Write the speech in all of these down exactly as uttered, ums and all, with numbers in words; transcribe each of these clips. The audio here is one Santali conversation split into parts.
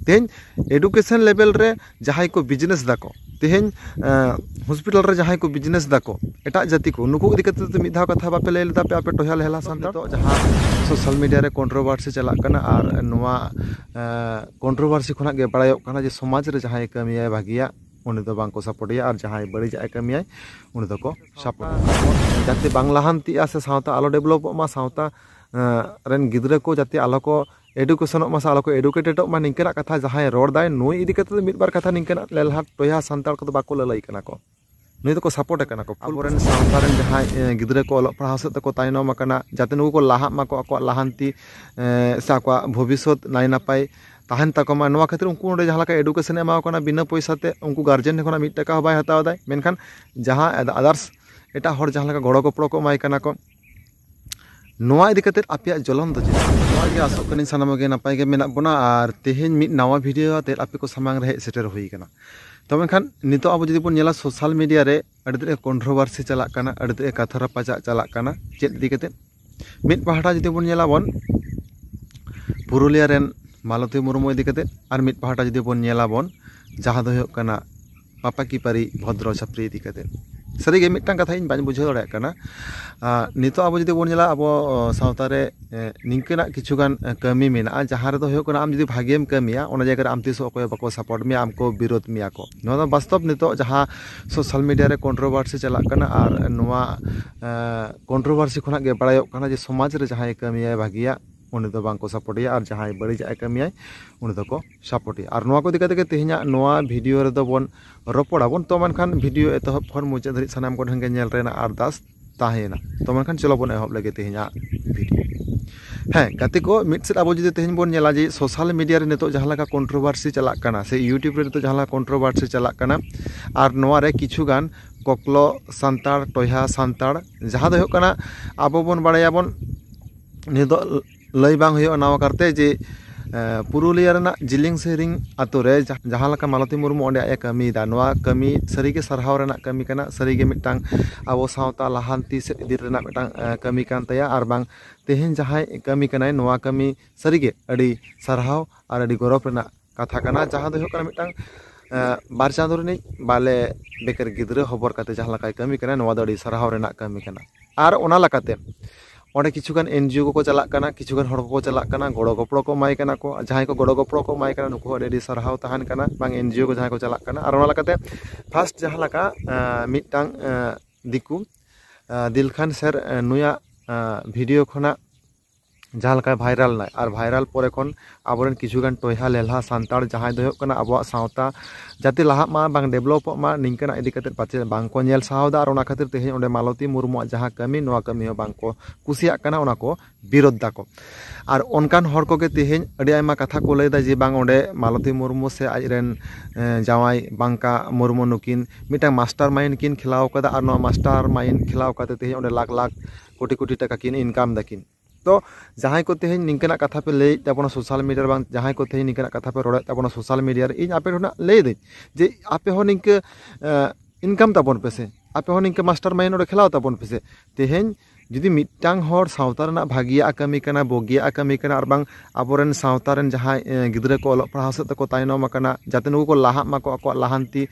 ᱛᱮᱦᱮᱧ education level ᱨᱮ ᱡᱟᱦᱟᱸᱭ ᱠᱚ business ᱫᱟᱠᱚ, ᱛᱮᱦᱮᱧ ᱦᱚᱥᱯᱤᱴᱟᱞ ᱨᱮ ᱡᱟᱦᱟᱸᱭ ᱠᱚ business ᱫᱟᱠᱚ, ᱮᱴᱟᱜ ᱡᱟᱹᱛᱤ ᱠᱚ, ᱱᱩᱠᱩ ᱤᱫᱤ ᱠᱟᱛᱮ ᱫᱚ ᱢᱤᱫ ᱫᱷᱟᱣ ᱠᱟᱛᱷᱟ ᱵᱟᱯᱮ ᱞᱟᱹᱭ ᱞᱮᱫᱟ ᱟᱯᱮ, ᱟᱯᱮ ᱴᱚᱭᱦᱟ ᱞᱮᱦᱞᱟ ᱥᱟᱱᱛᱟᱲ? ᱱᱤᱛᱚᱜ ᱡᱟᱦᱟᱸ social media ᱨᱮ controversy ᱪᱟᱞᱟᱜ ᱠᱟᱱᱟ, ᱟᱨ ᱱᱚᱣᱟ controversy ᱠᱷᱚᱱᱟᱜ ᱜᱮ ᱵᱟᱲᱟᱭᱚᱜ ᱠᱟᱱᱟ ᱡᱮ ᱥᱚᱢᱟᱡᱽ ᱨᱮ ᱡᱟᱦᱟᱸᱭ ᱠᱟᱹᱢᱤᱭᱟᱭ ᱵᱷᱟᱹᱜᱤᱭᱟᱜ, ᱩᱱᱤ ᱫᱚ ᱵᱟᱝ ᱠᱚ support ᱮᱭᱟ, ᱟᱨ ᱡᱟᱦᱟᱸᱭ ᱵᱟᱹᱲᱤᱡᱟᱜ ᱮ ᱠᱟᱹᱢᱤᱭᱟᱭ, ᱩᱱᱤ ᱫᱚᱠᱚ support ᱮᱭᱟ᱾ ᱡᱟᱛᱮ ᱵᱟᱝ ᱞᱟᱦᱟᱱᱛᱤᱜᱼᱟ ᱥᱮ ᱥᱟᱶᱛᱟ ᱟᱞᱚ developᱚᱜ ᱢᱟ, ᱥᱟᱶᱛᱟ ᱨᱮᱱ ᱜᱤᱫᱽᱨᱟᱹ ᱠᱚ ᱡᱟᱛᱮ ᱟᱞᱚ ᱠᱚ educationᱚᱜ ᱢᱟ ᱥᱮ ᱟᱞᱚ ᱠᱚ educatedᱚᱜ ᱢᱟ, ᱱᱤᱝᱠᱟᱹᱱᱟᱜ ᱠᱟᱛᱷᱟ ᱡᱟᱦᱟᱸᱭ ᱨᱚᱲ ᱫᱟᱭ, ᱱᱩᱭ ᱤᱫᱤ ᱠᱟᱛᱮ ᱫᱚ ᱢᱤᱫ ᱵᱟᱨ ᱠᱟᱛᱷᱟ ᱱᱤᱝᱠᱟᱹᱱᱟᱜ ᱞᱮᱞᱦᱟ ᱴᱚᱭᱦᱟ ᱥᱟᱱᱛᱟᱲ ᱠᱚᱫᱚ ᱵᱟᱠᱚ ᱞᱟᱹᱞᱟᱹᱭ ᱠᱟᱱᱟ ᱠᱚ᱾ ᱱᱩᱭ ᱫᱚᱠᱚ support ᱮ ᱠᱟᱱᱟ ᱠᱚ᱾ ᱟᱵᱚᱨᱮᱱ ᱥᱟᱶᱛᱟ ᱨᱮᱱ ᱡᱟᱦᱟᱸᱭ ᱜᱤᱫᱽᱨᱟᱹ ᱠᱚ ᱚᱞᱚᱜ ᱯᱟᱲᱦᱟᱣ ᱥᱮᱫ ᱛᱮᱠᱚ ᱛᱟᱭᱱᱚᱢ ᱟᱠᱟᱱᱟ, ᱡᱟᱛᱮ ᱱᱩᱠᱩ ᱠᱚ ᱞᱟᱦᱟᱜ ᱢᱟᱠᱚ, ᱟᱠᱚᱣᱟᱜ ᱞᱟᱦᱟᱱᱛᱤ ᱥᱮ ᱟᱠᱚᱣᱟᱜ ᱵᱷᱚᱵᱤᱥᱥᱚᱛ ᱱᱟᱭ ᱱᱟᱯᱟᱭ ᱛᱟᱦᱮᱱ ᱛᱟᱠᱚ ᱢᱟ, ᱱᱚᱣᱟ ᱠᱷᱟᱹᱛᱤᱨ ᱩᱱᱠᱩ ᱚᱸᱰᱮ ᱡᱟᱦᱟᱸ ᱞᱮᱠᱟ education ᱮ ᱮᱢᱟ ᱠᱚ ᱠᱟᱱᱟ ᱵᱤᱱᱟᱹ ᱯᱚᱭᱥᱟ ᱛᱮ, ᱩᱱᱠᱩ guardian ᱴᱷᱮᱱ ᱠᱷᱚᱱᱟᱜ ᱢᱤᱫ ᱴᱟᱠᱟ ᱦᱚᱸ ᱵᱟᱭ ᱦᱟᱛᱟᱣ ᱮᱫᱟᱭ᱾ ᱢᱮᱱᱠᱷᱟᱱ ᱡᱟᱦᱟᱸ others ᱮᱴᱟᱜ ᱦᱚᱲ ᱡᱟᱦᱟᱸ ᱞᱮᱠᱟ ᱜᱚᱲᱚ ᱜᱚᱯᱚᱲᱚ ᱠᱚ ᱮᱢᱟᱭ ᱠᱟᱱᱟ ᱠᱚ, ᱱᱚᱣᱟ ᱤᱫᱤ ᱠᱟᱛᱮ ᱟᱯᱮᱭᱟᱜ ᱡᱚᱞᱚᱱ ᱫᱚ ᱪᱮᱫ? ᱱᱚᱣᱟ ᱜᱮ ᱟᱥᱚᱜ ᱠᱟᱹᱱᱟᱹᱧ ᱥᱟᱱᱟᱢ ᱜᱮ ᱱᱟᱯᱟᱭ ᱜᱮ ᱢᱮᱱᱟᱜ ᱵᱚᱱᱟ, ᱟᱨ ᱛᱮᱦᱮᱧ ᱢᱤᱫ ᱱᱟᱣᱟ video ᱟᱛᱮ ᱟᱯᱮ ᱠᱚ ᱥᱟᱢᱟᱝ ᱨᱮ ᱦᱮᱡ ᱥᱮᱴᱮᱨ ᱦᱩᱭ ᱟᱠᱟᱱᱟ᱾ ᱛᱚ ᱢᱮᱱᱠᱷᱟᱱ ᱱᱤᱛᱚᱜ ᱟᱵᱚ ᱡᱩᱫᱤ ᱵᱚᱱ ᱧᱮᱞᱟ social media ᱨᱮ ᱟᱹᱰᱤ ᱛᱮᱫ ᱜᱮ controversy ᱪᱟᱞᱟᱜ ᱠᱟᱱᱟ, ᱟᱹᱰᱤ ᱛᱮᱫ ᱜᱮ ᱠᱟᱛᱷᱟ ᱨᱟᱯᱟᱪᱟᱜ ᱪᱟᱞᱟᱜ ᱠᱟᱱᱟ᱾ ᱪᱮᱫ ᱤᱫᱤ ᱠᱟᱛᱮ? ᱢᱤᱫ ᱯᱟᱦᱴᱟ ᱡᱩᱫᱤ ᱵᱚᱱ ᱧᱮᱞᱟᱵᱚᱱ ᱯᱩᱨᱩᱞᱤᱭᱟ ᱨᱮᱱ ᱢᱟᱞᱚᱛᱤ ᱢᱩᱨᱢᱩ ᱤᱫᱤ ᱠᱟᱛᱮ, ᱟᱨ ᱢᱤᱫ ᱯᱟᱦᱴᱟ ᱡᱩᱫᱤ ᱵᱚᱱ ᱧᱮᱞᱟᱵᱚᱱ ᱡᱟᱦᱟᱸ ᱫᱚ ᱦᱩᱭᱩᱜ ᱠᱟᱱᱟ ᱯᱟᱯᱟ ᱠᱤ ᱯᱟᱹᱨᱤ ᱵᱷᱚᱫᱨᱚ ᱪᱷᱟᱯᱨᱤ ᱤᱫᱤ ᱠᱟᱛᱮ᱾ ᱥᱟᱹᱨᱤᱜᱮ ᱢᱤᱫᱴᱟᱝ ᱠᱟᱛᱷᱟ ᱤᱧ ᱵᱟᱹᱧ ᱵᱩᱡᱷᱟᱹᱣ ᱫᱟᱲᱮᱭᱟᱜ ᱠᱟᱱᱟ᱾ ᱟᱨ ᱱᱤᱛᱚᱜ ᱟᱵᱚ ᱡᱩᱫᱤ ᱵᱚᱱ ᱧᱮᱞᱟ, ᱟᱵᱚ ᱥᱟᱶᱛᱟ ᱨᱮ ᱱᱤᱝᱠᱟᱹᱱᱟᱜ ᱠᱤᱪᱷᱩᱜᱟᱱ ᱠᱟᱹᱢᱤ ᱢᱮᱱᱟᱜᱼᱟ, ᱡᱟᱦᱟᱸ ᱨᱮᱫᱚ ᱦᱩᱭᱩᱜ ᱠᱟᱱᱟ ᱟᱢ ᱡᱩᱫᱤ ᱵᱷᱟᱜᱮᱢ ᱠᱟᱹᱢᱤᱭᱟ, ᱚᱱᱟ ᱡᱟᱭᱜᱟ ᱨᱮ ᱟᱢ ᱛᱤᱥ ᱦᱚᱸ ᱚᱠᱚᱭ ᱦᱚᱸ ᱵᱟᱠᱚ support ᱢᱮᱭᱟ, ᱟᱢ ᱠᱚ ᱵᱤᱨᱳᱫ ᱢᱮᱭᱟ ᱠᱚ᱾ ᱱᱚᱣᱟ ᱫᱚ ᱵᱟᱥᱛᱚᱵ ᱱᱤᱛᱚᱜ ᱡᱟᱦᱟᱸ social media ᱨᱮ controversy ᱪᱟᱞᱟᱜ ᱠᱟᱱᱟ, ᱟᱨ ᱱᱚᱣᱟ controversy ᱠᱷᱚᱱᱟᱜ ᱜᱮ ᱵᱟᱲᱟᱭᱚᱜ ᱠᱟᱱᱟ ᱡᱮ ᱥᱚᱢᱟᱡᱽ ᱨᱮ ᱡᱟᱦᱟᱸᱭ ᱠᱟᱹᱢᱤᱭᱟᱭ ᱵᱷᱟᱹᱜᱤᱭᱟᱜ, ᱩᱱᱤ ᱫᱚ ᱵᱟᱝ ᱠᱚ support ᱮᱭᱟ, ᱟᱨ ᱡᱟᱦᱟᱸᱭ ᱵᱟᱹᱲᱤᱡᱟᱜ ᱮ ᱠᱟᱹᱢᱤᱭᱟᱭ, ᱩᱱᱤ ᱫᱚᱠᱚ support ᱮᱭᱟ᱾ ᱟᱨ ᱱᱚᱣᱟ ᱠᱚ ᱤᱫᱤ ᱠᱟᱛᱮ ᱜᱮ ᱛᱮᱦᱮᱧᱟᱜ ᱱᱚᱣᱟ video ᱨᱮᱫᱚ ᱵᱚᱱ ᱨᱚᱯᱚᱲᱟᱵᱚᱱ᱾ ᱛᱚ ᱢᱮᱱᱠᱷᱟᱱ video ᱮᱛᱚᱦᱚᱵ ᱠᱷᱚᱱ ᱢᱩᱪᱟᱹᱫ ᱫᱷᱟᱹᱨᱤᱡ ᱥᱟᱱᱟᱢ ᱠᱚᱴᱷᱮᱱ ᱜᱮ ᱧᱮᱞ ᱨᱮᱱᱟᱜ ᱟᱨᱫᱟᱥ ᱛᱟᱦᱮᱸᱭᱮᱱᱟ᱾ ᱛᱚ ᱢᱮᱱᱠᱷᱟᱱ ᱪᱚᱞᱚ ᱵᱚᱱ ᱮᱦᱚᱵ ᱞᱮᱜᱮ ᱛᱮᱦᱮᱧᱟᱜ video᱾ ᱦᱮᱸ ᱜᱟᱛᱮ ᱠᱚ, ᱢᱤᱫ ᱥᱮᱫ ᱟᱵᱚ ᱡᱩᱫᱤ ᱛᱮᱦᱮᱧ ᱵᱚᱱ ᱧᱮᱞᱟ ᱡᱮ social media ᱨᱮ ᱱᱤᱛᱚᱜ ᱡᱟᱦᱟᱸ ᱞᱮᱠᱟ controversy ᱪᱟᱞᱟᱜ ᱠᱟᱱᱟ, ᱥᱮ YouTube ᱨᱮ ᱱᱤᱛᱚᱜ ᱡᱟᱦᱟᱸ ᱞᱮᱠᱟ controversy ᱪᱟᱞᱟᱜ ᱠᱟᱱᱟ, ᱟᱨ ᱱᱚᱣᱟ ᱨᱮ ᱠᱤᱪᱷᱩ ᱜᱟᱱ ᱠᱚᱠᱞᱚ ᱥᱟᱱᱛᱟᱲ, ᱴᱚᱭᱦᱟ ᱥᱟᱱᱛᱟᱲ, ᱡᱟᱦᱟᱸ ᱫᱚ ᱦᱩᱭᱩᱜ ᱠᱟᱱᱟ ᱟᱵᱚ ᱵᱚᱱ ᱵᱟᱲᱟᱭᱟᱵᱚᱱ ᱱᱤᱛᱚᱜ ᱞᱟᱹᱭ ᱵᱟᱝ ᱦᱩᱭᱩᱜᱼᱟ ᱱᱟᱣᱟ ᱠᱟᱨᱛᱮ ᱡᱮ, ᱮ, ᱯᱩᱨᱩᱞᱤᱭᱟᱹ ᱨᱮᱱᱟᱜ ᱡᱤᱞᱤᱝ ᱥᱮᱨᱮᱧ ᱟᱛᱳ ᱨᱮ ᱡᱟ-, ᱡᱟᱦᱟᱸ ᱞᱮᱠᱟ ᱢᱟᱞᱚᱛᱤ ᱢᱩᱨᱢᱩ ᱚᱸᱰᱮ ᱟᱡ ᱮ ᱠᱟᱹᱢᱤᱭᱮᱫᱟ, ᱱᱚᱣᱟ ᱠᱟᱹᱢᱤ ᱥᱟᱹᱨᱤᱜᱮ ᱥᱟᱨᱦᱟᱣ ᱨᱮᱱᱟᱜ ᱠᱟᱹᱢᱤ ᱠᱟᱱᱟ, ᱥᱟᱹᱨᱤᱜᱮ ᱢᱤᱫᱴᱟᱝ ᱟᱵᱚ ᱥᱟᱶᱛᱟ ᱞᱟᱦᱟᱱᱛᱤ ᱥᱮᱫ ᱤᱫᱤ ᱨᱮᱱᱟᱜ ᱢᱤᱫᱴᱟᱝ, ᱮ, ᱠᱟᱹᱢᱤ ᱠᱟᱱ ᱛᱟᱭᱟ᱾ ᱟᱨ ᱵᱟᱝ ᱛᱮᱦᱮᱧ ᱡᱟᱦᱟᱸᱭ ᱠᱟᱹᱢᱤ ᱠᱟᱱᱟᱭ, ᱱᱚᱣᱟ ᱠᱟᱹᱢᱤ ᱥᱟᱹᱨᱤᱜᱮ ᱟᱹᱰᱤ ᱥᱟᱨᱦᱟᱣ ᱟᱨ ᱟᱹᱰᱤ ᱜᱚᱨᱚᱵᱽ ᱨᱮᱱᱟᱜ ᱠᱟᱛᱷᱟ ᱠᱟᱱᱟ, ᱡᱟᱦᱟᱸ ᱫᱚ ᱦᱩᱭᱩᱜ ᱠᱟᱱᱟ ᱢᱤᱫᱴᱟᱝ ᱵᱟᱨ ᱪᱟᱸᱫᱳ ᱨᱤᱱᱤᱡ ᱵᱟᱞᱮ ᱵᱮᱠᱟᱨ ᱜᱤᱫᱽᱨᱟᱹ ᱦᱚᱵᱚᱨ ᱠᱟᱛᱮ ᱡᱟᱦᱟᱸ ᱞᱮᱠᱟᱭ ᱠᱟᱹᱢᱤ ᱠᱟᱱᱟ, ᱱᱚᱣᱟ ᱫᱚ ᱟᱹᱰᱤ ᱥᱟᱨᱦᱟᱣ ᱨᱮᱱᱟᱜ ᱠᱟᱹᱢᱤ ᱠᱟᱱᱟ᱾ ᱟᱨ ᱚᱱᱟ ᱞᱮᱠᱟᱛᱮ ᱚᱸᱰᱮ ᱠᱤᱪᱷᱩᱜᱟᱱ ᱮᱱᱡᱤᱳ ᱠᱚᱠᱚ ᱪᱟᱞᱟᱜ ᱠᱟᱱᱟ, ᱠᱤᱪᱷᱩᱜᱟᱱ ᱦᱚᱲ ᱠᱚᱠᱚ ᱪᱟᱞᱟᱜ ᱠᱟᱱᱟ, ᱜᱚᱲᱚ ᱜᱚᱯᱚᱲᱚ ᱠᱚ ᱮᱢᱟᱭ ᱠᱟᱱᱟ ᱠᱚ᱾ ᱡᱟᱦᱟᱸᱭ ᱠᱚ ᱜᱚᱲᱚ ᱜᱚᱯᱚᱲᱚ ᱠᱚ ᱮᱢᱟᱭ ᱠᱟᱱᱟ, ᱱᱩᱠᱩ ᱦᱚᱸ ᱟᱹᱰᱤ ᱟᱹᱰᱤ ᱥᱟᱨᱦᱟᱣ ᱛᱟᱦᱮᱱ ᱠᱟᱱᱟ, ᱵᱟᱝ ᱮᱱᱡᱤᱳ ᱠᱚ ᱡᱟᱦᱟᱸᱭ ᱠᱚ ᱪᱟᱞᱟᱜ ᱠᱟᱱᱟ᱾ ᱟᱨ ᱚᱱᱟ ᱞᱮᱠᱟᱛᱮ ᱯᱷᱟᱥᱴ ᱡᱟᱦᱟᱸ ᱞᱮᱠᱟ ᱢᱤᱫᱴᱟᱝ ᱫᱤᱠᱩ ᱫᱤᱞᱠᱷᱟᱱ ᱥᱮᱨ ᱱᱩᱭᱟᱜ ᱵᱷᱤᱰᱤᱭᱳ ᱠᱷᱚᱱᱟᱜ ᱡᱟᱦᱟᱸ ᱞᱮᱠᱟ ᱵᱷᱟᱭᱨᱟᱞ ᱱᱟᱭ, ᱟᱨ ᱵᱷᱟᱭᱨᱟᱞ ᱯᱚᱨᱮ ᱠᱷᱚᱱ ᱟᱵᱚᱨᱮᱱ ᱠᱤᱪᱷᱩᱜᱟᱱ ᱴᱚᱭᱦᱟ ᱞᱮᱞᱦᱟ ᱥᱟᱱᱛᱟᱲ ᱡᱟᱦᱟᱸᱭ ᱫᱚ ᱦᱩᱭᱩᱜ ᱠᱟᱱᱟ ᱟᱵᱚᱣᱟᱜ ᱥᱟᱶᱛᱟ ᱡᱟᱛᱮ ᱞᱟᱦᱟᱜ ᱢᱟ, ᱵᱟᱝ ᱰᱮᱵᱷᱞᱚᱯᱚᱜ ᱢᱟ, ᱱᱤᱝᱠᱟᱹᱱᱟᱜ ᱤᱫᱤ ᱠᱟᱛᱮ ᱯᱟᱪᱮ ᱵᱟᱝ ᱠᱚ ᱧᱮᱞ ᱥᱟᱦᱟᱣ ᱮᱫᱟ᱾ ᱟᱨ ᱚᱱᱟ ᱠᱷᱟᱹᱛᱤᱨ ᱛᱮᱦᱮᱧ ᱚᱸᱰᱮ ᱢᱟᱞᱚᱛᱤ ᱢᱩᱨᱢᱩᱣᱟᱜ ᱡᱟᱦᱟᱸ ᱠᱟᱹᱢᱤ, ᱱᱚᱣᱟ ᱠᱟᱹᱢᱤ ᱦᱚᱸ ᱵᱟᱝ ᱠᱚ ᱠᱩᱥᱤᱭᱟᱜ ᱠᱟᱱᱟ, ᱚᱱᱟ ᱠᱚ ᱵᱤᱨᱳᱫᱷ ᱫᱟᱠᱚ᱾ ᱟᱨ ᱚᱱᱠᱟᱱ ᱦᱚᱲ ᱠᱚᱜᱮ ᱛᱮᱦᱮᱧ ᱟᱹᱰᱤ ᱟᱭᱢᱟ ᱠᱟᱛᱷᱟ ᱠᱚ ᱞᱟᱹᱭᱫᱟ ᱡᱮ ᱵᱟᱝ, ᱚᱸᱰᱮ ᱢᱟᱞᱚᱛᱤ ᱢᱩᱨᱢᱩ ᱥᱮ ᱟᱡᱨᱮᱱ ᱡᱟᱶᱟᱭ ᱵᱟᱝᱠᱟ ᱢᱩᱨᱢᱩ ᱱᱩᱠᱤᱱ ᱢᱤᱫᱴᱟᱝ ᱢᱟᱥᱴᱟᱨ ᱢᱟᱭᱤᱱᱰ ᱠᱤᱱ ᱠᱷᱮᱞᱟᱣ ᱠᱟᱫᱟ, ᱟᱨ ᱱᱚᱣᱟ ᱢᱟᱥᱴᱟᱨ ᱢᱟᱭᱤᱱᱰ ᱠᱷᱮᱞᱟᱣ ᱠᱟᱛᱮ ᱛᱮᱦᱮᱧ ᱚᱸᱰᱮ ᱞᱟᱠᱷ ᱞᱟᱠᱷ ᱠᱳᱴᱤ ᱠᱳᱴᱤ ᱴᱟᱠᱟ ᱠᱤᱱ ᱤᱱᱠᱟᱢ ᱫᱟᱠᱤᱱ᱾ ᱛᱚ ᱡᱟᱦᱟᱸᱭ ᱠᱚ ᱛᱮᱦᱮᱧ ᱱᱤᱝᱠᱟᱹᱱᱟᱜ ᱠᱟᱛᱷᱟ ᱯᱮ ᱞᱟᱹᱭᱮᱫ ᱛᱟᱵᱚᱱᱟ ᱥᱳᱥᱟᱞ ᱢᱤᱰᱤᱭᱟ ᱨᱮ, ᱵᱟᱝ ᱡᱟᱦᱟᱸᱭ ᱠᱚ ᱛᱮᱦᱮᱧ ᱱᱤᱝᱠᱟᱹᱱᱟᱜ ᱠᱟᱛᱷᱟ ᱯᱮ ᱨᱚᱲᱮᱫ ᱛᱟᱵᱚᱱᱟ ᱥᱳᱥᱟᱞ ᱢᱤᱰᱤᱭᱟ ᱨᱮ, ᱤᱧ ᱟᱯᱮ ᱴᱷᱮᱱ ᱠᱷᱚᱱᱟᱜ ᱞᱟᱹᱭ ᱫᱟᱹᱧ ᱡᱮ ᱟᱯᱮ ᱦᱚᱸ ᱱᱤᱝᱠᱟᱹ ᱤᱱᱠᱟᱢ ᱛᱟᱵᱚᱱ ᱯᱮᱥᱮ, ᱟᱯᱮ ᱦᱚᱸ ᱱᱤᱝᱠᱟᱹ ᱢᱟᱥᱴᱟᱨ ᱢᱟᱭᱤᱱᱰ ᱚᱸᱰᱮ ᱠᱷᱮᱞᱟᱣ ᱛᱟᱵᱚᱱ ᱯᱮᱥᱮ᱾ ᱛᱮᱦᱮᱧ ᱡᱩᱫᱤ ᱢᱤᱫᱴᱟᱝ ᱦᱚᱲ ᱥᱟᱶᱛᱟ ᱨᱮᱱᱟᱜ ᱵᱷᱟᱹᱜᱤᱭᱟᱜ ᱠᱟᱹᱢᱤ ᱠᱟᱱᱟ, ᱵᱩᱜᱤᱭᱟᱜ ᱠᱟᱹᱢᱤ ᱠᱟᱱᱟ, ᱟᱨ ᱵᱟᱝ ᱟᱵᱚᱨᱮᱱ ᱥᱟᱶᱛᱟ ᱨᱮᱱ ᱡᱟᱦᱟᱸᱭ ᱜᱤᱫᱽᱨᱟᱹ ᱠᱚ ᱚᱞᱚᱜ ᱯᱟᱲᱦᱟᱣ ᱥᱮᱫ ᱛᱮᱠᱚ ᱛᱟᱭᱱᱚᱢ ᱟᱠᱟᱱᱟ, ᱡᱟᱛᱮ ᱱᱩᱠᱩ ᱠᱚ ᱞᱟᱦᱟᱜ ᱢᱟᱠᱚ, ᱟᱠᱚᱣᱟᱜ ᱞᱟᱦᱟᱱᱛᱤ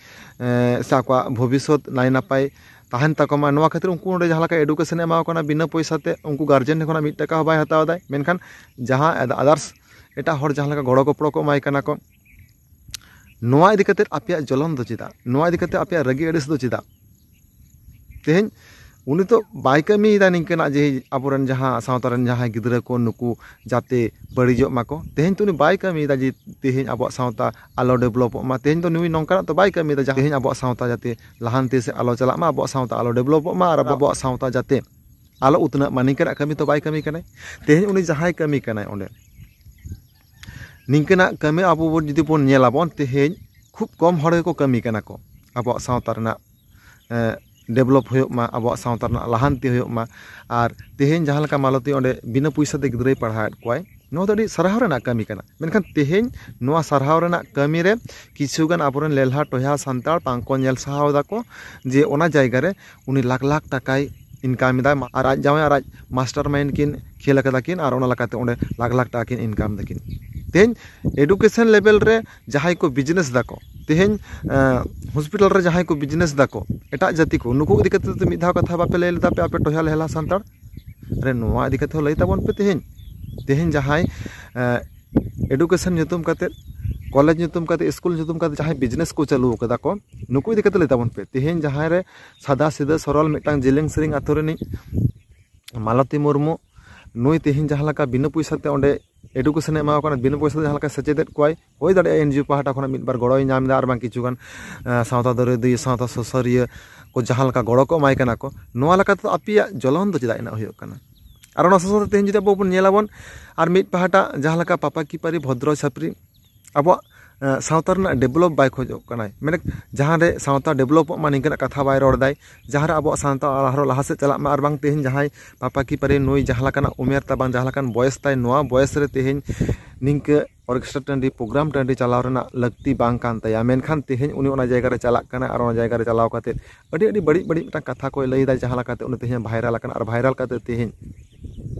ᱥᱮ ᱟᱠᱚᱣᱟᱜ ᱵᱷᱚᱵᱤᱥᱥᱚᱛ ᱱᱟᱭ ᱱᱟᱯᱟᱭ ᱛᱟᱦᱮᱱ ᱛᱟᱠᱚ ᱢᱟ, ᱱᱚᱣᱟ ᱠᱷᱟᱹᱛᱤᱨ ᱩᱱᱠᱩ ᱚᱸᱰᱮ ᱡᱟᱦᱟᱸ ᱞᱮᱠᱟ ᱮᱰᱩᱠᱮᱥᱚᱱ ᱮ ᱮᱢᱟ ᱠᱚ ᱠᱟᱱᱟ ᱵᱤᱱᱟᱹ ᱯᱚᱭᱥᱟ ᱛᱮ, ᱩᱱᱠᱩ ᱜᱟᱨᱡᱮᱱ ᱴᱷᱮᱱ ᱠᱷᱚᱱᱟᱜ ᱢᱤᱫ ᱴᱟᱠᱟ ᱦᱚᱸ ᱵᱟᱭ ᱦᱟᱛᱟᱣ ᱮᱫᱟᱭ᱾ ᱢᱮᱱᱠᱷᱟᱱ ᱡᱟᱦᱟᱸ ᱟᱫᱟᱨᱥ ᱮᱴᱟᱜ ᱦᱚᱲ ᱡᱟᱦᱟᱸ ᱞᱮᱠᱟ ᱜᱚᱲᱚ ᱜᱚᱯᱚᱲᱚ ᱠᱚ ᱮᱢᱟᱭ ᱠᱟᱱᱟ ᱠᱚ, ᱱᱚᱣᱟ ᱤᱫᱤ ᱠᱟᱛᱮ ᱟᱯᱮᱭᱟᱜ ᱡᱚᱞᱚᱱ ᱫᱚ ᱪᱮᱫᱟᱜ? ᱱᱚᱣᱟ ᱤᱫᱤ ᱠᱟᱛᱮ ᱟᱯᱮᱭᱟᱜ ᱨᱟᱹᱜᱤ ᱟᱹᱲᱤᱥ ᱫᱚ ᱪᱮᱫᱟᱜ? ᱛᱮᱦᱮᱧ ᱩᱱᱤ ᱛᱚ ᱵᱟᱭ ᱠᱟᱹᱢᱤᱭᱮᱫᱟ ᱱᱤᱝᱠᱟᱹᱱᱟᱜ ᱡᱮ ᱟᱵᱚᱨᱮᱱ ᱡᱟᱦᱟᱸ ᱥᱟᱶᱛᱟ ᱨᱮᱱ ᱡᱟᱦᱟᱸᱭ ᱜᱤᱫᱽᱨᱟᱹ ᱠᱚ ᱱᱩᱠᱩ ᱡᱟᱛᱮ ᱵᱟᱹᱲᱤᱡᱚᱜ ᱢᱟᱠᱚ᱾ ᱛᱮᱦᱮᱧ ᱛᱚ ᱩᱱᱤ ᱵᱟᱭ ᱠᱟᱹᱢᱤᱭᱮᱫᱟ ᱡᱮ ᱛᱮᱦᱮᱧ ᱟᱵᱚᱣᱟᱜ ᱥᱟᱶᱛᱟ ᱟᱞᱚ ᱰᱮᱵᱷᱞᱚᱯᱚᱜ ᱢᱟ᱾ ᱛᱮᱦᱮᱧ ᱫᱚ ᱱᱩᱭ ᱱᱚᱝᱠᱟᱱᱟᱜ ᱛᱚ ᱵᱟᱭ ᱠᱟᱹᱢᱤᱭᱮᱫᱟ ᱡᱟᱦᱟᱸ ᱛᱮᱦᱮᱧ ᱟᱵᱚᱣᱟᱜ ᱥᱟᱶᱛᱟ ᱡᱟᱛᱮ ᱞᱟᱦᱟᱱᱛᱤ ᱥᱮ ᱟᱞᱚ ᱪᱟᱞᱟᱜ ᱢᱟ, ᱟᱵᱚᱣᱟᱜ ᱥᱟᱶᱛᱟ ᱟᱞᱚ ᱰᱮᱵᱷᱞᱚᱯᱚᱜ ᱢᱟ, ᱟᱨ ᱟᱵᱚᱣᱟᱜ ᱥᱟᱶᱛᱟ ᱡᱟᱛᱮ ᱟᱞᱚ ᱩᱛᱱᱟᱹᱜ ᱢᱟ, ᱱᱤᱝᱠᱟᱹᱱᱟᱜ ᱠᱟᱹᱢᱤ ᱛᱚ ᱵᱟᱭ ᱠᱟᱹᱢᱤ ᱠᱟᱱᱟᱭ᱾ ᱛᱮᱦᱮᱧ ᱩᱱᱤ ᱡᱟᱦᱟᱸᱭ ᱠᱟᱹᱢᱤ ᱠᱟᱱᱟᱭ ᱚᱸᱰᱮ, ᱱᱤᱝᱠᱟᱹᱱᱟᱜ ᱠᱟᱹᱢᱤ ᱟᱵᱚ ᱵᱚᱱ ᱡᱩᱫᱤ ᱵᱚᱱ ᱧᱮᱞᱟᱵᱚᱱ, ᱛᱮᱦᱮᱧ ᱠᱷᱩᱵ ᱠᱚᱢ ᱦᱚᱲ ᱜᱮᱠᱚ ᱠᱟᱹᱢᱤ ᱠᱟᱱᱟ ᱠᱚ ᱟᱵᱚᱣᱟᱜ ᱥᱟᱶᱛᱟ ᱨᱮᱱᱟᱜ ᱰᱮᱵᱷᱞᱚᱯ ᱦᱩᱭᱩᱜ ᱢᱟ, ᱟᱵᱚᱣᱟᱜ ᱥᱟᱶᱛᱟ ᱨᱮᱱᱟᱜ ᱞᱟᱦᱟᱱᱛᱤ ᱦᱩᱭᱩᱜ ᱢᱟ᱾ ᱟᱨ ᱛᱮᱦᱮᱧ ᱡᱟᱦᱟᱸ ᱞᱮᱠᱟ ᱢᱟᱞᱚᱛᱤ ᱚᱸᱰᱮ ᱵᱤᱱᱟᱹ ᱯᱚᱭᱥᱟ ᱛᱮ ᱜᱤᱫᱽᱨᱟᱹᱭ ᱯᱟᱲᱦᱟᱣᱮᱫ ᱠᱚᱣᱟᱭ, ᱱᱚᱣᱟ ᱫᱚ ᱟᱹᱰᱤ ᱥᱟᱨᱦᱟᱣ ᱨᱮᱱᱟᱜ ᱠᱟᱹᱢᱤ ᱠᱟᱱᱟ᱾ ᱢᱮᱱᱠᱷᱟᱱ ᱛᱮᱦᱮᱧ ᱱᱚᱣᱟ ᱥᱟᱨᱦᱟᱣ ᱨᱮᱱᱟᱜ ᱠᱟᱹᱢᱤ ᱨᱮ ᱠᱤᱪᱷᱩᱜᱟᱱ ᱟᱵᱚᱨᱮᱱ ᱞᱮᱞᱦᱟ ᱴᱚᱭᱦᱟ ᱥᱟᱱᱛᱟᱲ ᱵᱟᱝ ᱠᱚ ᱧᱮᱞ ᱥᱟᱦᱟᱣ ᱫᱟᱠᱚ ᱡᱮ ᱚᱱᱟ ᱡᱟᱭᱜᱟ ᱨᱮ ᱩᱱᱤ ᱞᱟᱠᱷ ᱞᱟᱠᱷ ᱴᱟᱠᱟᱭ ᱤᱱᱠᱟᱢ ᱮᱫᱟ, ᱟᱨ ᱟᱡ ᱡᱟᱶᱟᱭ ᱟᱨ ᱟᱡ ᱢᱟᱥᱴᱟᱨ ᱢᱟᱭᱤᱱᱰ ᱠᱤᱱ ᱠᱷᱮᱞ ᱟᱠᱟᱫᱟ ᱠᱤᱱ, ᱟᱨ ᱚᱱᱟ ᱞᱮᱠᱟᱛᱮ ᱚᱸᱰᱮ ᱞᱟᱠᱷ ᱞᱟᱠᱷ ᱴᱟᱠᱟ ᱠᱤᱱ ᱤᱱᱠᱟᱢ ᱫᱟᱠᱤᱱ᱾ ᱛᱮᱦᱮᱧ education level ᱨᱮ ᱡᱟᱦᱟᱸᱭ ᱠᱚ business ᱫᱟᱠᱚ, ᱛᱮᱦᱮᱧ ᱦᱚᱥᱯᱤᱴᱟᱞ ᱨᱮ ᱡᱟᱦᱟᱸᱭ ᱠᱚ business ᱫᱟᱠᱚ, ᱮᱴᱟᱜ ᱡᱟᱹᱛᱤ ᱠᱚ, ᱱᱩᱠᱩ ᱤᱫᱤ ᱠᱟᱛᱮ ᱫᱚ ᱢᱤᱫ ᱫᱷᱟᱣ ᱠᱟᱛᱷᱟ ᱵᱟᱯᱮ ᱞᱟᱹᱭ ᱞᱮᱫᱟ ᱯᱮ ᱟᱯᱮ ᱴᱚᱭᱦᱟ ᱞᱮᱦᱞᱟ ᱥᱟᱱᱛᱟᱲ ᱨᱮ? ᱱᱚᱣᱟ ᱤᱫᱤ ᱠᱟᱛᱮ ᱦᱚᱸ ᱞᱟᱹᱭ ᱛᱟᱵᱚᱱ ᱯᱮ᱾ ᱛᱮᱦᱮᱧ ᱛᱮᱦᱮᱧ ᱡᱟᱦᱟᱸᱭ education ᱧᱩᱛᱩᱢ ᱠᱟᱛᱮ, ᱠᱚᱞᱮᱡᱽ ᱧᱩᱛᱩᱢ ᱠᱟᱛᱮ, ᱥᱠᱩᱞ ᱧᱩᱛᱩᱢ ᱠᱟᱛᱮ ᱡᱟᱦᱟᱸᱭ business ᱠᱚ ᱪᱟᱹᱞᱩ ᱟᱠᱟᱫᱟ ᱠᱚ, ᱱᱩᱠᱩ ᱤᱫᱤ ᱠᱟᱛᱮ ᱞᱟᱹᱭ ᱛᱟᱵᱚᱱ ᱯᱮ᱾ ᱛᱮᱦᱮᱧ ᱡᱟᱦᱟᱸᱭ ᱨᱮ ᱥᱟᱫᱟ ᱥᱤᱫᱟᱹ ᱥᱚᱨᱚᱞ ᱢᱤᱫᱴᱟᱝ ᱡᱮᱞᱮᱧ ᱥᱮᱨᱮᱧ ᱟᱛᱳ ᱨᱤᱱᱤᱡ ᱢᱟᱞᱚᱛᱤ ᱢᱩᱨᱢᱩ, ᱱᱩᱭ ᱛᱮᱦᱮᱧ ᱡᱟᱦᱟᱸ ᱞᱮᱠᱟ ᱵᱤᱱᱟᱹ ᱯᱚᱭᱥᱟ ᱛᱮ ᱚᱸᱰᱮ education ᱮ ᱮᱢᱟ ᱠᱟᱱᱟ, ᱵᱤᱱᱟᱹ ᱯᱚᱭᱥᱟ ᱛᱮ ᱡᱟᱦᱟᱸ ᱞᱮᱠᱟ ᱥᱮᱪᱮᱫᱮᱫ ᱠᱚᱣᱟᱭ, ᱦᱩᱭ ᱫᱟᱲᱮᱭᱟᱜᱼᱟ NGO ᱯᱟᱦᱴᱟ ᱠᱷᱚᱱᱟᱜ ᱢᱤᱫ ᱵᱟᱨ ᱜᱚᱲᱚᱭ ᱧᱟᱢ ᱮᱫᱟ, ᱟᱨ ᱵᱟᱝ ᱠᱤᱪᱷᱩ ᱜᱟᱱ ᱥᱟᱶᱛᱟ ᱫᱚᱨᱚᱫᱤᱭᱟᱹ, ᱥᱟᱶᱛᱟ ᱥᱩᱥᱟᱹᱨᱤᱭᱟᱹ ᱠᱚ ᱡᱟᱦᱟᱸ ᱞᱮᱠᱟ ᱜᱚᱲᱚ ᱠᱚ ᱮᱢᱟᱭ ᱠᱟᱱᱟ ᱠᱚ, ᱱᱚᱣᱟ ᱞᱮᱠᱟ ᱛᱮᱫᱚ ᱟᱯᱮᱭᱟᱜ ᱡᱚᱞᱚᱱ ᱫᱚ ᱪᱮᱫᱟᱜ ᱤᱱᱟᱹᱜ ᱦᱩᱭᱩᱜ ᱠᱟᱱᱟ? ᱟᱨ ᱚᱱᱟ ᱥᱟᱶ ᱥᱟᱶᱛᱮ ᱛᱮᱦᱮᱧ ᱡᱩᱫᱤ ᱟᱵᱚ ᱵᱚᱱ ᱧᱮᱞᱟᱵᱚᱱ, ᱟᱨ ᱢᱤᱫ ᱯᱟᱦᱴᱟ ᱡᱟᱦᱟᱸ ᱞᱮᱠᱟ ᱯᱟᱯᱟ ᱠᱤ ᱯᱟᱨᱤ ᱵᱷᱚᱫᱨᱚ ᱪᱷᱟᱯᱨᱤ ᱟᱵᱚᱣᱟᱜ ᱥᱟᱶᱛᱟ ᱨᱮᱱᱟᱜ develop ᱵᱟᱭ ᱠᱷᱚᱡᱚᱜ ᱠᱟᱱᱟᱭ, ᱢᱟᱱᱮ ᱡᱟᱦᱟᱸ ᱨᱮ ᱥᱟᱶᱛᱟ developᱚᱜ ᱢᱟ ᱱᱤᱝᱠᱟᱹᱱᱟᱜ ᱠᱟᱛᱷᱟ ᱵᱟᱭ ᱨᱚᱲ ᱫᱟᱭ, ᱡᱟᱦᱟᱸ ᱨᱮ ᱟᱵᱚᱣᱟᱜ ᱥᱟᱶᱛᱟ ᱟᱨᱦᱚᱸ ᱞᱟᱦᱟ ᱥᱮᱫ ᱪᱟᱞᱟᱜ ᱢᱟ, ᱟᱨ ᱵᱟᱝ ᱛᱮᱦᱮᱧ ᱡᱟᱦᱟᱸᱭ ᱯᱟᱯᱟ ᱠᱤ ᱯᱟᱨᱤ ᱱᱩᱭ ᱡᱟᱦᱟᱸ ᱞᱮᱠᱟᱱᱟᱜ ᱩᱢᱮᱨ ᱛᱟᱭ, ᱵᱟᱝ ᱡᱟᱦᱟᱸ ᱞᱮᱠᱟᱱ ᱵᱚᱭᱮᱥ ᱛᱟᱭ, ᱱᱚᱣᱟ ᱵᱚᱭᱮᱥ ᱨᱮ ᱛᱮᱦᱮᱧ ᱱᱤᱝᱠᱟᱹ orchestra ᱴᱟᱺᱰᱤ, program ᱴᱟᱺᱰᱤ ᱪᱟᱞᱟᱣ ᱨᱮᱱᱟᱜ ᱞᱟᱹᱠᱛᱤ ᱵᱟᱝ ᱠᱟᱱ ᱛᱟᱭᱟ, ᱢᱮᱱᱠᱷᱟᱱ ᱛᱮᱦᱮᱧ ᱩᱱᱤ ᱚᱱᱟ ᱡᱟᱭᱜᱟ ᱨᱮ ᱪᱟᱞᱟᱜ ᱠᱟᱱᱟ ᱟᱨ ᱚᱱᱟ ᱡᱟᱭᱜᱟ ᱨᱮ ᱪᱟᱞᱟᱣ ᱠᱟᱛᱮ ᱟᱹᱰᱤ ᱟᱹᱰᱤ ᱵᱟᱹᱲᱤᱡ ᱵᱟᱹᱲᱤᱡ ᱢᱤᱫᱴᱟᱝ ᱠᱟᱛᱷᱟ ᱠᱚᱭ ᱞᱟᱹᱭ ᱮᱫᱟ, ᱡᱟᱦᱟᱸ ᱞᱮᱠᱟᱛᱮ ᱩᱱᱤ ᱛᱮᱦᱮᱧ viral ᱟᱠᱟᱱᱟ᱾ ᱟᱨ viral ᱠᱟᱛᱮ ᱛᱮᱦᱮᱧ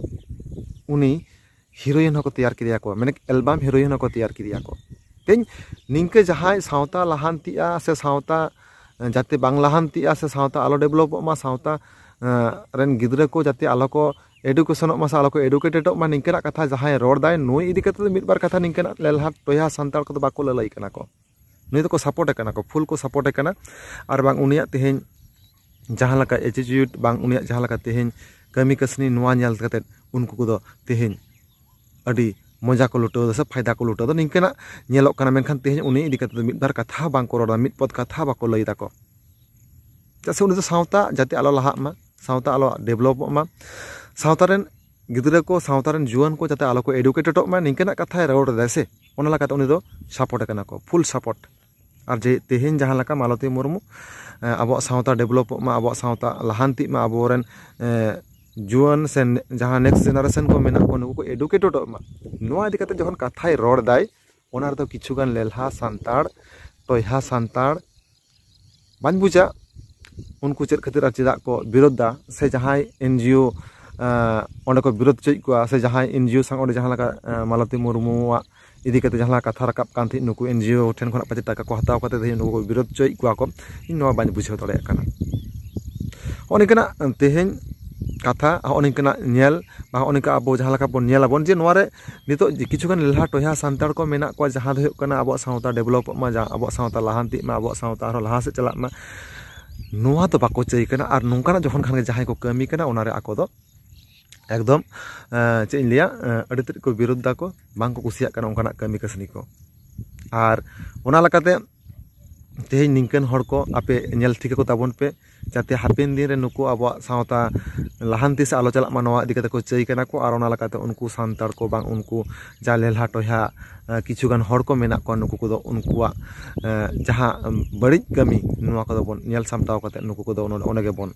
ᱩᱱᱤ heroine ᱦᱚᱸᱠᱚ ᱛᱮᱭᱟᱨ ᱠᱮᱫᱮᱭᱟ ᱠᱚ, ᱢᱟᱱᱮ album heroine ᱦᱚᱸᱠᱚ ᱛᱮᱭᱟᱨ ᱠᱮᱫᱮᱭᱟ ᱠᱚ᱾ ᱛᱮᱦᱮᱧ ᱱᱤᱝᱠᱟᱹ ᱡᱟᱦᱟᱸᱭ ᱥᱟᱶᱛᱟ ᱞᱟᱦᱟᱱᱛᱤᱜᱼᱟ ᱥᱮ ᱥᱟᱶᱛᱟ ᱡᱟᱛᱮ ᱵᱟᱝ ᱞᱟᱦᱟᱱᱛᱤᱜᱼᱟ ᱥᱮ ᱥᱟᱶᱛᱟ ᱟᱞᱚ developᱚᱜ ᱢᱟ, ᱥᱟᱶᱛᱟ ᱨᱮᱱ ᱜᱤᱫᱽᱨᱟᱹ ᱠᱚ ᱡᱟᱛᱮ ᱟᱞᱚ ᱠᱚ educationᱚᱜ ᱢᱟ ᱥᱮ ᱟᱞᱚ ᱠᱚ educatedᱚᱜ ᱢᱟ, ᱱᱤᱝᱠᱟᱹᱱᱟᱜ ᱠᱟᱛᱷᱟ ᱡᱟᱦᱟᱸᱭ ᱨᱚᱲ ᱫᱟᱭ, ᱱᱩᱭ ᱤᱫᱤ ᱠᱟᱛᱮ ᱫᱚ ᱢᱤᱫ ᱵᱟᱨ ᱠᱟᱛᱷᱟ ᱱᱤᱝᱠᱟᱹᱱᱟᱜ ᱞᱮᱞᱦᱟ ᱴᱚᱭᱦᱟ ᱥᱟᱱᱛᱟᱲ ᱠᱚᱫᱚ ᱵᱟᱠᱚ ᱞᱟᱹᱞᱟᱹᱭ ᱠᱟᱱᱟ ᱠᱚ᱾ ᱱᱩᱭ ᱫᱚᱠᱚ support ᱮ ᱠᱟᱱᱟ ᱠᱚ, full ᱠᱚ support ᱮ ᱠᱟᱱᱟ᱾ ᱟᱨ ᱵᱟᱝ ᱩᱱᱤᱭᱟᱜ ᱛᱮᱦᱮᱧ ᱡᱟᱦᱟᱸ ᱞᱮᱠᱟ attitude, ᱵᱟᱝ ᱩᱱᱤᱭᱟᱜ ᱡᱟᱦᱟᱸ ᱞᱮᱠᱟ ᱛᱮᱦᱮᱧ ᱠᱟᱹᱢᱤ ᱠᱟᱹᱥᱱᱤ, ᱱᱚᱣᱟ ᱧᱮᱞ ᱠᱟᱛᱮ ᱩᱱᱠᱩ ᱠᱚᱫᱚ ᱛᱮᱦᱮᱧ ᱟᱹᱰᱤ ᱢᱚᱡᱟ ᱠᱚ ᱞᱩᱴᱟᱹᱣ ᱮᱫᱟ ᱥᱮ ᱯᱷᱟᱭᱫᱟ ᱠᱚ ᱞᱩᱴᱟᱹᱣ ᱮᱫᱟ, ᱱᱤᱝᱠᱟᱹᱱᱟᱜ ᱧᱮᱞᱚᱜ ᱠᱟᱱᱟ᱾ ᱢᱮᱱᱠᱷᱟᱱ ᱛᱮᱦᱮᱧ ᱩᱱᱤ ᱤᱫᱤ ᱠᱟᱛᱮ ᱫᱚ ᱢᱤᱫ ᱵᱟᱨ ᱠᱟᱛᱷᱟ ᱦᱚᱸ ᱵᱟᱝ ᱠᱚ ᱨᱚᱲ ᱮᱫᱟ, ᱢᱤᱫ ᱯᱚᱫ ᱠᱟᱛᱷᱟ ᱵᱟᱠᱚ ᱞᱟᱹᱭ ᱫᱟᱠᱚ᱾ ᱪᱮᱫᱟᱜ ᱥᱮ ᱩᱱᱤ ᱫᱚ ᱥᱟᱶᱛᱟ ᱡᱟᱛᱮ ᱟᱞᱚ ᱞᱟᱦᱟᱜ ᱢᱟ, ᱥᱟᱶᱛᱟ ᱟᱞᱚ developᱚᱜ ᱢᱟ, ᱥᱟᱶᱛᱟ ᱨᱮᱱ ᱜᱤᱫᱽᱨᱟᱹ ᱠᱚ, ᱥᱟᱶᱛᱟ ᱨᱮᱱ ᱡᱩᱣᱟᱹᱱ ᱠᱚ ᱡᱟᱛᱮ ᱟᱞᱚ ᱠᱚ educatedᱚᱜ ᱢᱟ, ᱱᱤᱝᱠᱟᱹᱱᱟᱜ ᱠᱟᱛᱷᱟᱭ ᱨᱚᱲ ᱮᱫᱟᱭ ᱥᱮ, ᱚᱱᱟ ᱞᱮᱠᱟᱛᱮ ᱩᱱᱤ ᱫᱚ support ᱮ ᱠᱟᱱᱟ ᱠᱚ, full support᱾ ᱟᱨ ᱡᱮ ᱛᱮᱦᱮᱧ ᱡᱟᱦᱟᱸ ᱞᱮᱠᱟ ᱢᱟᱞᱚᱛᱤ ᱢᱩᱨᱢᱩ, ᱮ, ᱟᱵᱚᱣᱟᱜ ᱥᱟᱶᱛᱟ developᱚᱜ ᱢᱟ, ᱟᱵᱚᱣᱟᱜ ᱥᱟᱶᱛᱟ ᱞᱟᱦᱟᱱᱛᱤᱜ ᱢᱟ, ᱟᱵᱚᱨᱮᱱ, ᱮ, ᱡᱩᱣᱟᱹᱱ ᱥᱮ ᱱᱮ-, ᱡᱟᱦᱟᱸ next generation ᱠᱚ ᱢᱮᱱᱟᱜ ᱠᱚᱣᱟ, ᱱᱩᱠᱩ ᱠᱚ educatedᱚᱜ ᱢᱟ, ᱱᱚᱣᱟ ᱤᱫᱤ ᱠᱟᱛᱮ ᱡᱚᱠᱷᱚᱱ ᱠᱟᱛᱷᱟᱭ ᱨᱚᱲ ᱫᱟᱭ, ᱚᱱᱟ ᱨᱮᱫᱚ ᱠᱤᱪᱷᱩ ᱜᱟᱱ ᱞᱮᱞᱦᱟ ᱥᱟᱱᱛᱟᱲ, ᱴᱚᱭᱦᱟ ᱥᱟᱱᱛᱟᱲ ᱵᱟᱹᱧ ᱵᱩᱡᱟ ᱩᱱᱠᱩ ᱪᱮᱫ ᱠᱷᱟᱹᱛᱤᱨ ᱟᱨ ᱪᱮᱫᱟᱜ ᱠᱚ ᱵᱤᱨᱳᱫᱷ ᱫᱟ, ᱥᱮ ᱡᱟᱦᱟᱸᱭ NGO, ᱮᱸ, ᱚᱸᱰᱮ ᱠᱚ ᱵᱤᱨᱳᱫᱷ ᱦᱚᱪᱚᱭᱮᱫ ᱠᱚᱣᱟ, ᱥᱮ ᱡᱟᱦᱟᱸᱭ NGO ᱥᱟᱶ ᱚᱸᱰᱮ ᱡᱟᱦᱟᱸ ᱞᱮᱠᱟ, ᱮᱸ, ᱢᱟᱞᱚᱛᱤ ᱢᱩᱨᱢᱩᱣᱟᱜ ᱤᱫᱤ ᱠᱟᱛᱮ ᱡᱟᱦᱟᱸ ᱞᱮᱠᱟ ᱠᱟᱛᱷᱟ ᱨᱟᱠᱟᱵ ᱠᱟᱱ ᱛᱟᱦᱮᱸᱫ, ᱱᱩᱠᱩ NGO ᱴᱷᱮᱱ ᱠᱷᱚᱱᱟᱜ ᱯᱟᱪᱮ ᱴᱟᱠᱟ ᱠᱚ ᱦᱟᱛᱟᱣ ᱠᱟᱛᱮ ᱛᱮᱦᱮᱧ ᱱᱩᱠᱩ ᱠᱚ ᱵᱤᱨᱳᱫ ᱦᱚᱪᱚᱭᱮᱫ ᱠᱚᱣᱟ ᱠᱚ, ᱤᱧ ᱱᱚᱣᱟ ᱵᱟᱹᱧ ᱵᱩᱡᱷᱟᱹᱣ ᱫᱟᱲᱮᱭᱟᱜ ᱠᱟᱱᱟ᱾ ᱦᱚᱸᱜᱼᱚ ᱱᱤᱝᱠᱟᱱᱟᱜ ᱛᱮᱦᱮᱧ ᱠᱟᱛᱷᱟ, ᱦᱚᱸᱜᱼᱚ ᱱᱤᱝᱠᱟᱱᱟᱜ ᱧᱮᱞ ᱵᱟ ᱦᱚᱸᱜᱼᱚ ᱱᱤᱝᱠᱟ ᱟᱵᱚ ᱡᱟᱦᱟᱸ ᱞᱮᱠᱟ ᱵᱚᱱ ᱧᱮᱞ ᱟᱵᱚᱱ ᱡᱮ ᱱᱚᱣᱟ ᱨᱮ ᱱᱤᱛᱚᱜ ᱡᱮ ᱠᱤᱪᱷᱩ ᱜᱟᱱ ᱞᱮᱞᱦᱟ ᱴᱚᱭᱦᱟ ᱥᱟᱱᱛᱟᱲ ᱠᱚ ᱢᱮᱱᱟᱜ ᱠᱚᱣᱟ, ᱡᱟᱦᱟᱸ ᱫᱚ ᱦᱩᱭᱩᱜ ᱠᱟᱱᱟ ᱟᱵᱚᱣᱟᱜ ᱥᱟᱶᱛᱟ ᱰᱮᱵᱷᱞᱚᱯᱚᱜ ᱢᱟ, ᱡᱟ-, ᱟᱵᱚᱣᱟᱜ ᱥᱟᱶᱛᱟ ᱞᱟᱦᱟᱱᱛᱤᱜ ᱢᱟ, ᱟᱵᱚᱣᱟᱜ ᱥᱟᱶᱛᱟ ᱟᱨᱦᱚᱸ ᱞᱟᱦᱟ ᱥᱮᱫ ᱪᱟᱞᱟᱜ ᱢᱟ, ᱱᱚᱣᱟ ᱫᱚ ᱵᱟᱠᱚ ᱪᱟᱹᱭ ᱠᱟᱱᱟ᱾ ᱟᱨ ᱱᱚᱝᱠᱟᱱᱟᱜ ᱡᱚᱠᱷᱚᱱ ᱠᱷᱟᱱ ᱜᱮ ᱡᱟᱦᱟᱸᱭ ᱠᱚ ᱠᱟᱹᱢᱤ ᱠᱟᱱᱟ, ᱚᱱᱟ ᱨᱮ ᱟᱠᱚ ᱫᱚ ᱮᱠᱫᱚᱢ, ᱮᱸ, ᱪᱮᱫ ᱤᱧ ᱞᱟᱹᱭᱟ, ᱮᱸ, ᱟᱹᱰᱤ ᱛᱮᱫ ᱠᱚ ᱵᱤᱨᱳᱫ ᱫᱟᱠᱚ, ᱵᱟᱝ ᱠᱚ ᱠᱩᱥᱤᱭᱟᱜ ᱠᱟᱱᱟ ᱚᱱᱠᱟᱱᱟᱜ ᱠᱟᱹᱢᱤ ᱠᱟᱹᱥᱱᱤ ᱠᱚ᱾ ᱟᱨ ᱚᱱᱟ ᱞᱮᱠᱟᱛᱮ ᱛᱮᱦᱮᱧ ᱱᱤᱝᱠᱟᱹᱱ ᱦᱚᱲ ᱠᱚ ᱟᱯᱮ ᱧᱮᱞ ᱴᱷᱤᱠ ᱟᱠᱚ ᱛᱟᱵᱚᱱ ᱯᱮ, ᱡᱟᱛᱮ ᱦᱟᱯᱮᱱ ᱫᱤᱱ ᱨᱮ ᱱᱩᱠᱩ ᱟᱵᱚᱣᱟᱜ ᱥᱟᱶᱛᱟ ᱞᱟᱦᱟᱱᱛᱤ ᱥᱮᱫ ᱟᱞᱚ ᱪᱟᱞᱟᱜ ᱢᱟ, ᱱᱚᱣᱟ ᱤᱫᱤ ᱠᱟᱛᱮ ᱠᱚ ᱪᱟᱹᱭ ᱠᱟᱱᱟ ᱠᱚ᱾ ᱟᱨ ᱚᱱᱟ ᱞᱮᱠᱟᱛᱮ ᱩᱱᱠᱩ ᱥᱟᱱᱛᱟᱲ ᱠᱚ ᱵᱟᱝ ᱩᱱᱠᱩ ᱡᱟ ᱞᱮᱞᱦᱟ ᱴᱚᱭᱦᱟ, ᱮᱸ, ᱠᱤᱪᱷᱩ ᱜᱟᱱ ᱦᱚᱲ ᱠᱚ ᱢᱮᱱᱟᱜ ᱠᱚᱣᱟ, ᱱᱩᱠᱩ ᱠᱚᱫᱚ ᱩᱱᱠᱩᱣᱟᱜ, ᱮᱸ, ᱡᱟᱦᱟᱸ, ᱮᱸ, ᱵᱟᱹᱲᱤᱡ ᱠᱟᱹᱢᱤ, ᱱᱚᱣᱟ ᱠᱚᱫᱚ ᱵᱚᱱ ᱧᱮᱞ ᱥᱟᱢᱴᱟᱣ ᱠᱟᱛᱮ ᱱᱩᱠᱩ ᱠᱚᱫᱚ ᱚᱱᱮ, ᱚᱸᱰᱮ ᱜᱮᱵᱚᱱ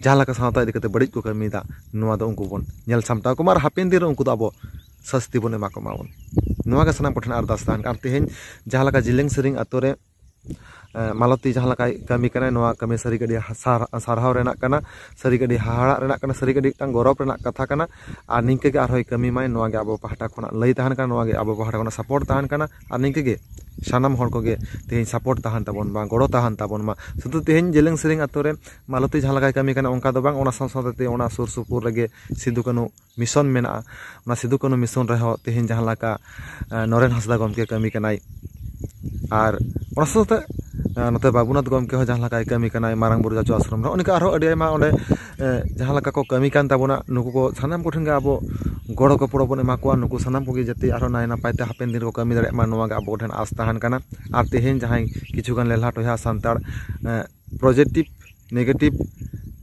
ᱡᱟᱦᱟᱸ ᱞᱮᱠᱟ ᱥᱟᱶᱛᱟ ᱤᱫᱤ ᱠᱟᱛᱮ ᱵᱟᱹᱲᱤᱡ ᱠᱚ ᱠᱟᱹᱢᱤᱭᱮᱫᱟ, ᱱᱚᱣᱟ ᱫᱚ ᱩᱱᱠᱩ ᱵᱚᱱ ᱧᱮᱞ ᱥᱟᱢᱴᱟᱣ ᱠᱚᱢᱟ ᱟᱨ ᱦᱟᱯᱮᱱ ᱫᱤᱱ ᱨᱮ ᱩᱱᱠᱩ ᱫᱚ ᱟᱵᱚ ᱥᱟᱹᱥᱛᱤ ᱵᱚᱱ ᱮᱢᱟ ᱠᱚᱢᱟ ᱵᱚᱱ᱾ ᱱᱚᱣᱟ ᱜᱮ ᱥᱟᱱᱟᱢ ᱠᱚᱴᱷᱮᱱ ᱟᱨᱫᱟᱥ ᱛᱟᱦᱮᱱ ᱠᱟᱱᱟ᱾ ᱟᱨ ᱛᱮᱦᱮᱧ ᱡᱟᱦᱟᱸ ᱞᱮᱠᱟ ᱡᱤᱞᱤᱝ ᱥᱮᱨᱮᱧ ᱟᱛᱳ ᱨᱮ, ᱮᱸ, ᱢᱟᱞᱚᱛᱤ ᱡᱟᱦᱟᱸ ᱞᱮᱠᱟᱭ ᱠᱟᱹᱢᱤ ᱠᱟᱱᱟᱭ, ᱱᱚᱣᱟ ᱠᱟᱹᱢᱤ ᱥᱟᱹᱨᱤ ᱜᱮ ᱟᱹᱰᱤ ᱥᱟᱨ-, ᱥᱟᱨᱦᱟᱣ ᱨᱮᱱᱟᱜ ᱠᱟᱱᱟ, ᱥᱟᱹᱨᱤ ᱜᱮ ᱟᱹᱰᱤ ᱦᱟᱦᱟᱲᱟᱜ ᱨᱮᱱᱟᱜ ᱠᱟᱱᱟ, ᱥᱟᱹᱨᱤ ᱜᱮ ᱟᱹᱰᱤ ᱢᱤᱫᱴᱟᱝ ᱜᱚᱨᱚᱵᱽ ᱨᱮᱱᱟᱜ ᱠᱟᱛᱷᱟ ᱠᱟᱱᱟ᱾ ᱟᱨ ᱱᱤᱝᱠᱟᱹ ᱜᱮ ᱟᱨᱦᱚᱸᱭ ᱠᱟᱹᱢᱤ ᱢᱟᱭ, ᱱᱚᱣᱟ ᱜᱮ ᱟᱵᱚ ᱯᱟᱦᱴᱟ ᱠᱷᱚᱱᱟᱜ ᱞᱟᱹᱭ ᱛᱟᱦᱮᱱ ᱠᱟᱱᱟ, ᱱᱚᱣᱟ ᱜᱮ ᱟᱵᱚ ᱯᱟᱦᱴᱟ ᱠᱷᱚᱱᱟᱜ ᱥᱟᱯᱳᱨᱴ ᱛᱟᱦᱮᱱ ᱠᱟᱱᱟ᱾ ᱟᱨ ᱱᱤᱝᱠᱟᱹ ᱜᱮ ᱥᱟᱱᱟᱢ ᱦᱚᱲ ᱠᱚᱜᱮ ᱛᱮᱦᱮᱧ ᱥᱟᱯᱳᱨᱴ ᱛᱟᱦᱮᱱ ᱛᱟᱵᱚᱱ ᱢᱟ, ᱜᱚᱲᱚ ᱛᱟᱦᱮᱱ ᱛᱟᱵᱚᱱ ᱢᱟ᱾ ᱥᱩᱫᱷᱩ ᱛᱮᱦᱮᱧ ᱡᱮᱞᱮᱝ ᱥᱮᱨᱮᱧ ᱟᱛᱳ ᱨᱮ ᱢᱟᱞᱚᱛᱤ ᱡᱟᱦᱟᱸ ᱞᱮᱠᱟᱭ ᱠᱟᱹᱢᱤ ᱠᱟᱱᱟ ᱚᱱᱠᱟ ᱫᱚ ᱵᱟᱝ, ᱚᱱᱟ ᱥᱟᱶ ᱥᱟᱶᱛᱮ ᱚᱱᱟ ᱥᱩᱨ ᱥᱩᱯᱩᱨ ᱨᱮᱜᱮ ᱥᱤᱫᱩ ᱠᱟᱹᱱᱩ ᱢᱤᱥᱚᱱ ᱢᱮᱱᱟᱜᱼᱟ᱾ ᱚᱱᱟ ᱥᱤᱫᱩ ᱠᱟᱹᱱᱩ ᱢᱤᱥᱚᱱ ᱨᱮᱦᱚᱸ ᱛᱮᱦᱮᱧ ᱡᱟᱦᱟᱸ ᱞᱮᱠᱟ, ᱮᱸ, ᱱᱚᱨᱮᱱ ᱦᱟᱸᱥᱫᱟ ᱜᱚᱢᱠᱮ ᱠᱟᱹᱢᱤ ᱠᱟᱱᱟᱭ, ᱟᱨ ᱚᱱᱟ ᱥᱟᱶᱛᱮ, ᱮᱸ, ᱱᱚᱛᱮ ᱵᱟᱵᱩᱱᱟᱛᱷ ᱜᱚᱢᱠᱮ ᱦᱚᱸ ᱡᱟᱦᱟᱸ ᱞᱮᱠᱟᱭ ᱠᱟᱹᱢᱤ ᱠᱟᱱᱟᱭ, ᱢᱟᱨᱟᱝ ᱵᱩᱨᱩ ᱡᱟᱪᱩ ᱟᱥᱨᱚᱢ ᱨᱮ, ᱚᱱᱠᱟ ᱟᱨᱦᱚᱸ ᱟᱹᱰᱤ ᱟᱭᱢᱟ ᱚᱸᱰᱮ, ᱮᱸ, ᱡᱟᱦᱟᱸ ᱞᱮᱠᱟ ᱠᱚ ᱠᱟᱹᱢᱤ ᱠᱟᱱ ᱛᱟᱵᱚᱱᱟ, ᱱᱩᱠᱩ ᱠᱚ ᱥᱟᱱᱟᱢ ᱠᱚᱴᱷᱮᱱ ᱜᱮ ᱟᱵᱚ ᱜᱚᱲᱚ ᱜᱚᱯᱚᱲᱚ ᱵᱚᱱ ᱮᱢᱟ ᱠᱚᱣᱟ᱾ ᱱᱩᱠᱩ ᱥᱟᱱᱟᱢ ᱠᱚᱜᱮ ᱡᱟᱛᱮ ᱟᱨᱦᱚᱸ ᱱᱟᱭ ᱱᱟᱯᱟᱭ ᱛᱮ ᱦᱟᱯᱮᱱ ᱫᱤᱱ ᱨᱮᱠᱚ ᱠᱟᱹᱢᱤ ᱫᱟᱲᱮᱭᱟᱜ ᱢᱟ, ᱱᱚᱣᱟ ᱜᱮ ᱟᱵᱚ ᱠᱚᱴᱷᱮᱱ ᱟᱸᱥ ᱛᱟᱦᱮᱱ ᱠᱟᱱᱟ᱾ ᱟᱨ ᱛᱮᱦᱮᱧ ᱡᱟᱦᱟᱸᱭ ᱠᱤᱪᱷᱩ ᱜᱟᱱ ᱞᱮᱞᱦᱟ ᱴᱚᱭᱦᱟ ᱥᱟᱱᱛᱟᱲ, ᱮᱸ, ᱯᱚᱡᱤᱴᱤᱵᱷ, ᱱᱮᱜᱮᱴᱤᱵᱷ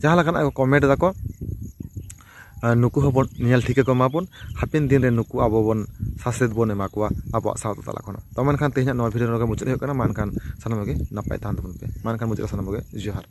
ᱡᱟᱦᱟᱸ ᱞᱮᱠᱟᱱᱟᱜ ᱠᱚ ᱠᱚᱢᱮᱱᱴ ᱫᱟᱠᱚ, ᱟᱨ ᱱᱩᱠᱩ ᱦᱚᱸᱵᱚᱱ ᱧᱮᱞ ᱴᱷᱤᱠ ᱠᱚ ᱢᱟᱵᱚᱱ᱾ ᱦᱟᱯᱮᱱ ᱫᱤᱱ ᱨᱮ ᱱᱩᱠᱩ ᱟᱵᱚ ᱵᱚᱱ ᱥᱟᱥᱮᱛ ᱵᱚᱱ ᱮᱢᱟ ᱠᱚᱣᱟ ᱟᱵᱚᱣᱟᱜ ᱥᱟᱶᱛᱟ ᱛᱟᱞᱟ ᱠᱷᱚᱱᱟᱜ᱾ ᱛᱚ ᱢᱮᱱᱠᱷᱟᱱ ᱛᱮᱦᱮᱧᱟᱜ ᱱᱚᱣᱟ ᱵᱷᱤᱰᱤᱭᱳ ᱱᱚᱰᱮ ᱜᱮ ᱢᱩᱪᱟᱹᱫ ᱦᱩᱭᱩᱜ ᱠᱟᱱᱟ᱾ ᱢᱟ ᱮᱱᱠᱷᱟᱱ ᱥᱟᱱᱟᱢ ᱠᱚᱜᱮ ᱱᱟᱯᱟᱭ ᱛᱟᱦᱮᱱ ᱛᱟᱵᱚᱱ ᱯᱮ᱾ ᱢᱟ ᱮᱱᱠᱷᱟᱱ ᱢᱩᱪᱟᱹᱫ ᱨᱮ ᱥᱟᱱᱟᱢ ᱠᱚᱜᱮ ᱡᱚᱦᱟᱨ᱾